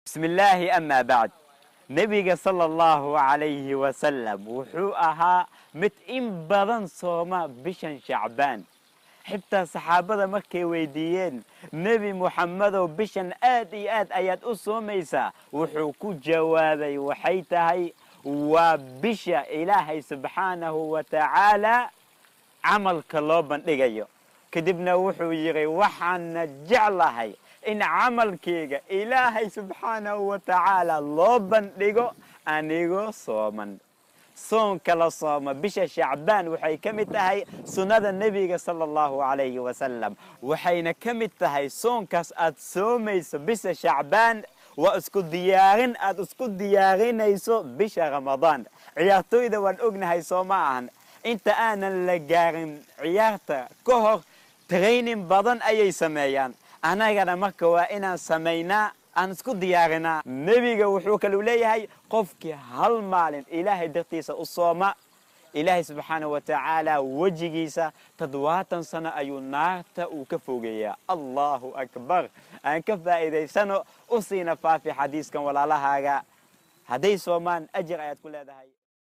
Bismillaahi, amaa bacd. Nebiga sala Allahu calayhi wasalam wuxuu ahaa mid in badan sooma bishan Shacbaan. Xitaa saxaabada markay weydiiyeen, "Nebi Muxammedow, bishan aad iyo aad ayaad u soomaysaa?" wuxuu ku jawaabay, "Waxay tahay waa bisha Ilaahay subxaanahu wa tacaala camalka loo bandhigayo." Kadibna wuxuu yidhi, "Waxaana jeclahay in camalkayga Ilaahay subxaanahu wa tacaala loo bandhigo anigoo sooman." Soonka la sooma bisha Shacbaan waxay ka mid tahay sunnada Nebiga sala Allahu calayhi wasalam, waxayna ka mid tahay soonkaas aad soomayso bisha Shacbaan waa isku diyaarin aad isku diyaarinayso bisha Ramadaan. Ciyaartooyda waan ognahay, soo ma ahan? Inta aanan la gaarin ciyaarta ka hor training badan ayay sameeyaan. Annagana marka waa inaan samaynaa, aan isku diyaarinaa. Nebiga wuxuu kaluu leeyahay, qofkii hal maalin Ilaahay dartiisa u sooma, Ilaahay subxaanahu wa tacaala wejigiisa 70 sano ayuu naarta uu ka fogeeyaa. Allahu akbar! Aan ka faa'iidaysano, u siina faafi xadiiskan walaalahaaga. Hadday soomaan, ajir ayaad ku leedahay.